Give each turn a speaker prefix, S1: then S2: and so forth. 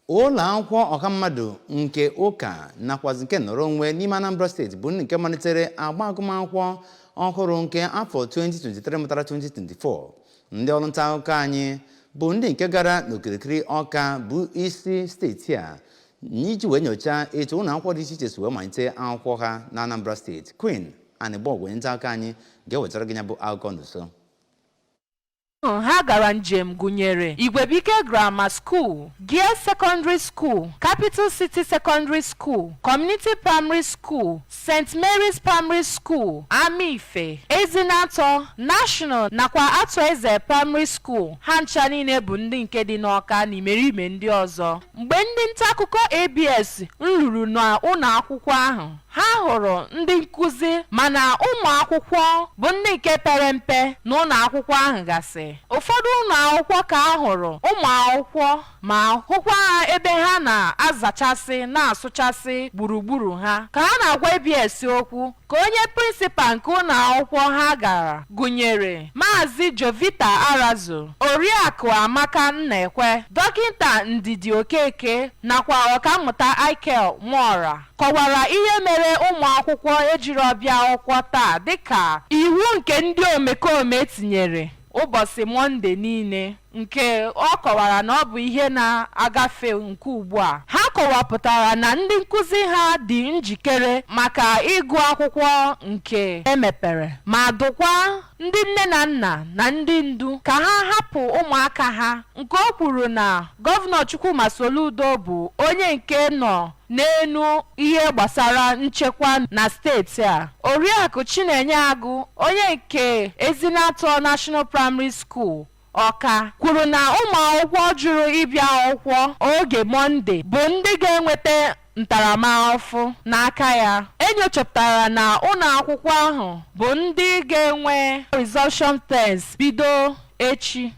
S1: Ụlọ akwụkwọ ọha mmadụ nke ụka nakwazi nke nọrọ onwe n'ime Anambra Steeti bụ ndị nke malitere agba agụmakwụkwọ ọhụrụ nke afọ 2023 mụtara 2024. Ndị ọrụ nta akụkọ anyị bụ ndị nke gara n'okirikiri Ọka bụ isi steeti a iji wee nyochaa etu ụlọ akwụkwọ dị iche iche si wee malite akwụkwọ ha na Anambra Steeti. Queen Anịgbọgwụ, onye nta akụkọ anyị, ga-ewetara gị ya bụ akụkọ n'uso.
S2: Ha gara njem gụnyere Igwebike Grammar School, Gear Secondary School, Capital City Secondary School, Community Primary School, St. Mary's Primary School, Amaife, Ezinato, National nakwa Atueze Primary School. Ha ncha niile bụ ndị nke dị n'Ọka na imerime ndị ọzọ. Mgbe ndị nta akụkọ ABS ruru n'ụlọ akwụkwọ ahụ, ha hụrụ ndị nkụzi mana ụmụ akwụkwọ bụ ndị nke pere mpe n'ụlọ akwụkwọ ahụ gasị. Ụfọdụ ụlọ akwụkwọ ka a hụrụ ụmụ akwụkwọ ma hụkwa ha ebe ha na-azachasị, na-asụchasị gburugburu ha. Ka ha na-agwa ABS okwu ka onye prịnsịpal nke ụlọ akwụkwọ ha gara gụnyere Maazị Jovita Arazu, Oriakụ Amaka Nnekwe, Dọkịta Ndidi Okeke nakwa Ọkammụta Michael Nwora, kọwara ihe mere ụmụ akwụkwọ ejiri ọbịa akwụkwọ taa dịka iwu nke ndị omekome tinyere ụbọchị Mọnde niile, nke ọ kọwara na ọ bụ ihe na-agafe nke ugbu a. Ha kọwapụtara na ndị nkụzi ha dị njikere maka ịgụ akwụkwọ nke emepere, ma dụkwa ndị nne na nna na ndị ndu ka ha hapụ ụmụaka ha, nke o kwuru na Gọvanọ Chukwuma Soludo bụ onye nke nọ n'enu ihe gbasara nchekwa na steeti a. Oriakụ Chinenye Agụ, onye nke Ezinato National Primary School, Ọka, kwuru na ụmụ akwụkwọ jụrụ ịbịa akwụkwọ oge Mọnde bụ ndị ga-enweta ntaramahụhụ n'aka ya. Enyochapụtara na ụlọ akwụkwọ ahụ bụ ndị ga-enwe resumption test bido echi.